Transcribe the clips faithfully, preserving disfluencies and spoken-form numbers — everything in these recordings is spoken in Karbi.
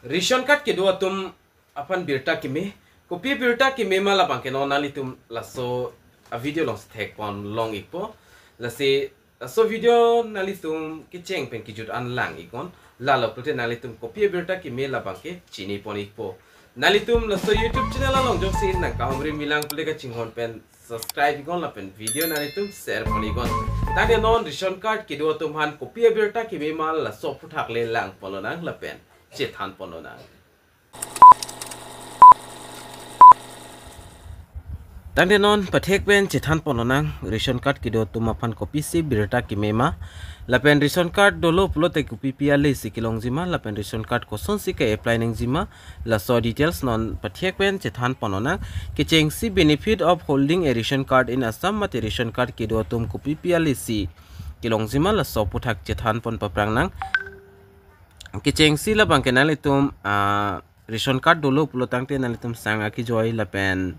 Ration card kedo atum aphan birta keme, kopi birta keme ma labang ke non nanglitum laso a video along thekpon long ikpo. Lasi laso video nanglitum kecheng pen kejut an lang iknon, lalo pulote nanglitum kopi birta keme labang ke chinipon ikpo. Nanglitum laso YouTube channel along jongsi nangkahumri milang pulote kachinghon pen subscribe iknon lapen video nanglitum share pon iknon. Tangte non ration card kedo atum aphan kopi abirta keme ma laso aphuthak le langpon lonang lapen chethanpon lonang. Tangte non pathek pen chethanpon lonang, ration card kedo atum aphan kopisi birta keme ma, lapen ration card dolo pulote kopipi ale si kelongji ma, lapen ration card kosonsi ke-apply nangji ma, laso details non pathek pen chethanpon lonang. Kechengsi benefit of holding a ration card in Assam mate ration card kedo atum kopipi ale si kelongji ma, laso aphuthak chethanpon paphrang nang. Kechengsi labang ke nanglitum, ah, ration card dolo pulo tangte nanglitum sang akejoi lapen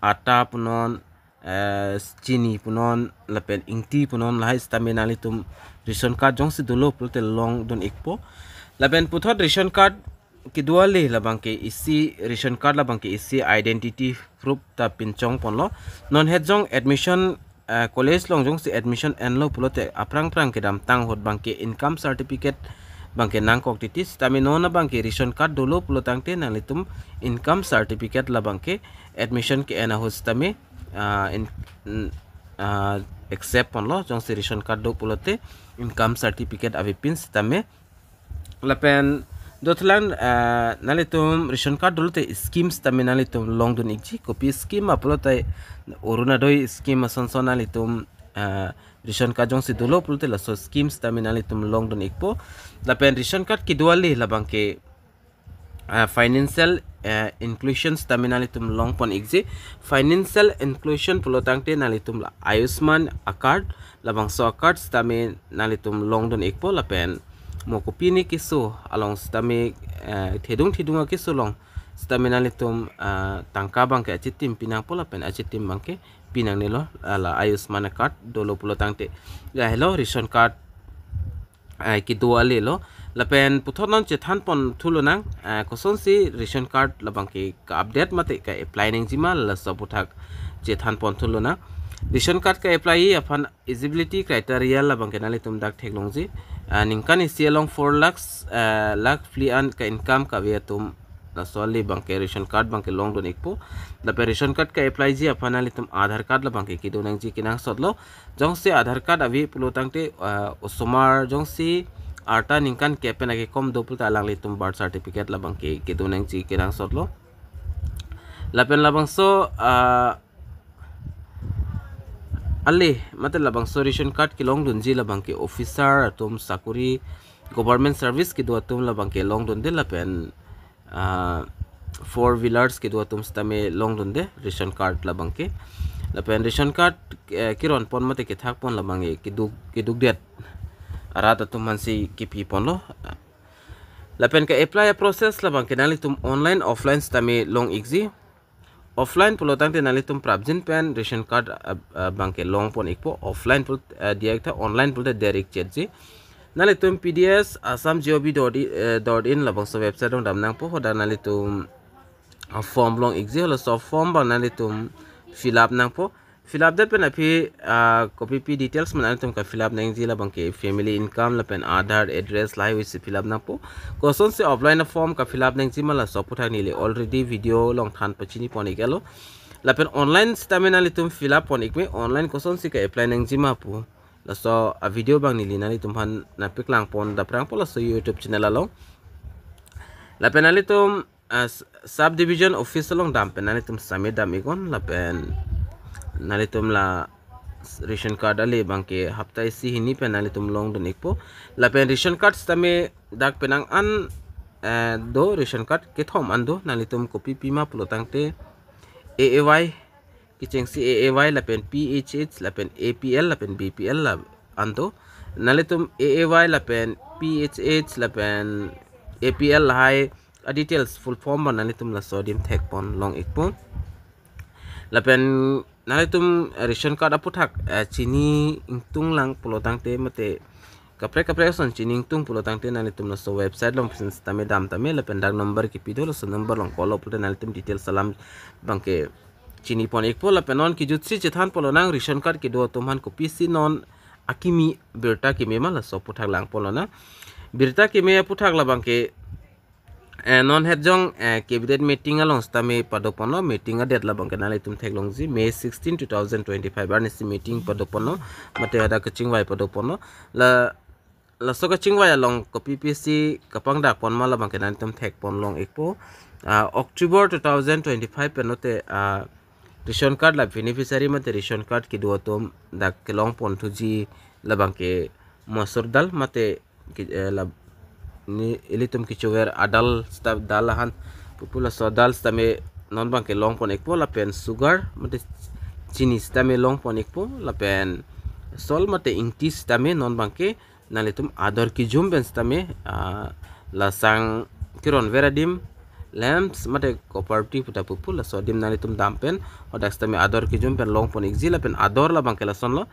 atta punon, eh, chini punon lapen ingti punon lahai sitame nanglitum ration card jongsi dolo pulote longdun ikpo. Lapen puthot ration card kedo ale labang ke isi, ration card labang ke isi identity proof ta pinchongponlo. Non het jong admission, eh, college along jongsi admission enlo pulote aphrang phrang kedamtang ahut abang ke income certificate abang ke nangkok titi, sitame non abang ke ration card dolo pulo tangte nanglitum income certificate labang ke admission ke-en ahut sitame, ah, in, mm, ah, accept ponlo, jongsi ration card do pulote income certificate avepin sitame. Lapen dothulang, ah, nanglitum ration card dolote scheme sitame nanglitum longdun ikji, kopi scheme ma pulote Orunodoi scheme asonson nanglitum, ah, ration card jongsi dolo pulote laso scheme sitame nanglitum longdun ikpo. Lapen ration card kedo ale labang ke, ah, financial, eh, inclusion sitame nanglitum longpon ikji. Financial inclusion pulo tangte nanglitum la Ayushman a-card, labangso a-card sitame nanglitum longdun ikpo lapen mo kopine keso along sitame, eh, thedung thedung akeso along sitame nanglitum, ah, tangka abang ke achitim pinangpo lapen achitim abang ke pinangnelo, ah, la Ayushman a-card dolo pulo tangte. Ya, helo ration card, ah, kedo ale lo. Lapen puthot non chethanpon thu lonang, ah, kosonsi ration card labang ke ka-update mate ka-apply nangji ma laso aphuthak chethanpon thu lonang. Ration card ka-apply aphan eligibility criteria labang ke nanglitum dak theklongji. Ah, ningkan isi along four lakhs, ah, lakh phli an ka-income kave atum laso ale abang ke ration card abang ke longdun ikpo. Lapen ration card ka-applyji aphan nanglitum Aadhaar card labang ke kedo nangji kenangsotlo. Jongsi Aadhaar card ave pulo tangte, ah, osomar jongsi arta ningkan kep pen akekom do pulote alanglitum birth certificate labang ke kedo nangji kenangsotlo. Lapen labangso, ah, ale mate labangso ration card kelongdunji labang ke officer atum, sakori, government service kedo atum labang ke longdunde lapen, ah, four wheelers kedo atum sitame longdunde ration card labang ke. Lapen ration card, eh, keronpon mate kethakpon labang ke keduk, kedukdet arat atum aphansi kepiponlo. Lapen ka-apply a-process labang ke nanglitum online offline sitame long ikji. Offline pulo tangte nanglitum prapjin pen ration card, ah, ah, abang ke longpon ikpo. Offline pul, ah, diak tha, online pulote direct chetji. Nanglitum P D S Assam G O V dot, eh, dot in labangso website along dam nangpo, hadak nanglitum, ah, form long ikji, halaso form abang nanglitum fill up nangpo. Fill up det pen aphi, ah, kopipi details ma nanglitum ka-fill up nangji labang ke family income lapen Aadhaar, address lahai isi fill up nangpo. Kosonsi offline a-form ka-fill up nangji ma laso aphuthak neli already video along than pachinipon iklo. Lapen online sitame nanglitum fill up pon ikme, online kosonsi ka-apply nangji ma pu. Laso a-video abang neli nanglitum aphan nangpaklangpon daprangpo laso YouTube channel along. Lapen nanglitum, ah, s-, sub division office along dam pen nanglitum submit dam iknon lapen nanglitum la ration card ale abang ke hapta isi hini pen nanglitum longdun ikpo. Lapen ration card sitame dak penang an, eh, do, ration card kethom an do, nanglitum kopipi ma pulo tangte A A Y, kechengsi A A Y lapen P H H lapen A P L lapen B P L la an do. Nanglitum A A Y lapen P H H lapen A P L lahai a-details full form abang nanglitum laso adim thekpon long ikpo. Lapen nanglitum ration card aphuthak, eh, chini ingtung lang pulo tangte mate kaprek kaprek ason chini ingtung pulo tangte nanglitum laso website along pen sitame dam tame lapen dak number kipi do, laso number along call pulote nanglitum details alam abangke chini pon ikpo. Lapen non kejutsi chethan ponlonang, ration card kedo atum aphan kopisi non akimi birta keme ma, laso aphuthak lang ponlonang. Birta keme aphuthak labangke, eh, non het jong, eh, cabinet meeting along sitame pado ponlo, meeting adet labangke nanglitum theklongji, May sixteen, two thousand twenty-five arnisi meeting pado ponlo, mate hadak kachingvai pado ponlo. La, laso kachingvai along kopipisi kapangdak pon ma labangke nanglitum thek ponlong ikpo. Ah, October two thousand twenty-five pen lote, ah, ration card la beneficiary mate ration card kedo atum dak kelong ponthuji labangke masur dal mate ke-, eh, la ni ilitum kechover adal sita dal ahan pupu, laso dal sitame non abangke long pon ikpo, lapen sugar mate chini sitame long pon ikpo, lapen salt mate ingti sitame non abangke nanglitum ador kejum pen sitame, ah, la sang keron ver adim, lamps mate copper tube puta pupu, laso adim nanglitum dam pen hadak sitame ador kejum pen long pon ikji. Lapen ador labangke lasonlo.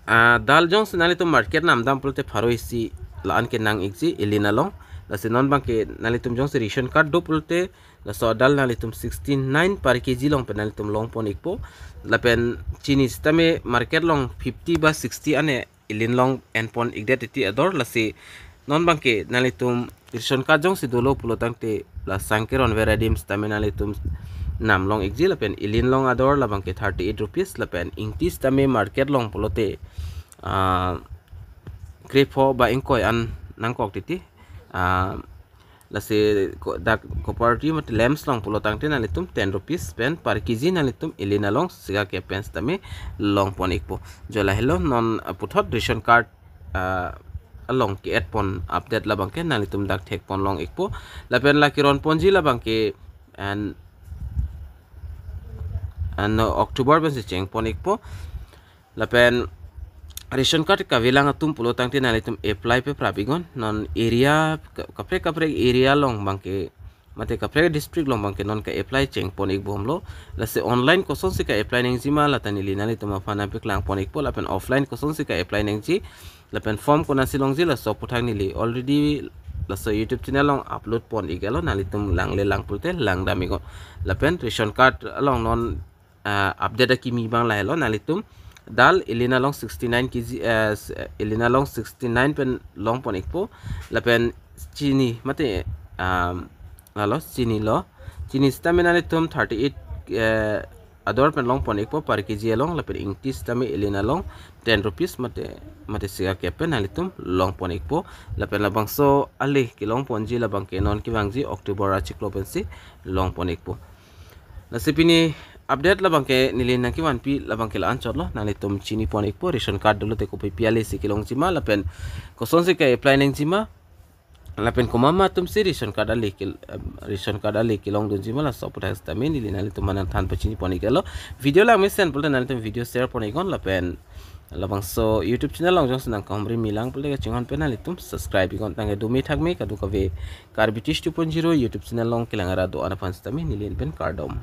Ah, dal jongsi nanglitum market namdam pulote pharo isi la-an kenang ikji, ilin along. Lasi non abangke nanglitum jongsi ration card do pulote laso adal nanglitum sixty-nine per K G along pen nanglitum long pon ikpo. Lapen chini sitame market along fifty ba sixty ane ilin along en pon ikdet titi ador. Lasi non abangke nanglitum ration card jongsi dolo pulo tangte la sang keron ver adim sitame nanglitum nam long ikji, lapen ilin along ador labangke thirty-eight rupees, lapen ingti sitame market along pulote, ah, krepho ba ingkoi an nangkok titi. Ah, lasi ko-, dak copper tube mate lamps along pulo tangte nanglitum ten rupees pen per K G nanglitum ilin along siga kep pen sitame long pon ikpo. Jo lahelo non, ah, puthot ration card, ah, along ke-add pon update labangke nanglitum dak thek ponlong ikpo. Lapen la keron ponji labangke and, and October pensi cheng pon ikpo. Lapen ration card kavelang atum pulo tangte nanglitum apply pe prap iknon. Non area ka-, kaprek kaprek area along abangke mate kaprek district along abangke non ka-apply cheng pon ikbomlo. Lasi online kosonsi ka-apply nangji ma lata neli nanglitum aphan nangpeklang pon ikpo, lapen offline kosonsi ka-apply nangji, lapen form konatsi longji, laso aphuthak neli already laso YouTube channel along upload pon iklo, nanglitum langle lang pulote langdam iknon. Lapen ration card along non, ah, update akimi abang lahelo, nanglitum dal ilin along sixty-nine K G, eh, s-, ilin along sixty-nine pen long pon ikpo, lapen chini mate, um, lalo chini lo, chini sitame nanglitum thirty-eight, eh, ador pen long pon ikpo per K G along, lapen ingti sitame ilin along ten rupees mate, mate siga kep pen nanglitum long pon ikpo. Lapen labangso ale kelong ponji labangke non kevangji October achiklo pensi long pon ikpo. Lasi pini update labangke neli nangkevanpi labangke la-anchotlo, nanglitum chini pon ikpo ration card dolote kopipi alesi kelongji ma lapen kosonsi ka-apply nangji ma, lapen komat ma atumsi ration card ale kel-, em, ration card ale kelongdunji ma, laso aphuthak sitame neli nanglitum aphan nangthan pachini pon iklo. Video langmesen pulote nanglitum video share pon iknon, lapen labangso YouTube channel along jongsi nangkahumri milang pulote kachinghon pen nanglitum subscribe iknon. Tangke dumi thakme kadokave Karbi Tish two point zero YouTube channel along kelang ra do-an aphan sitame neli pen kardom.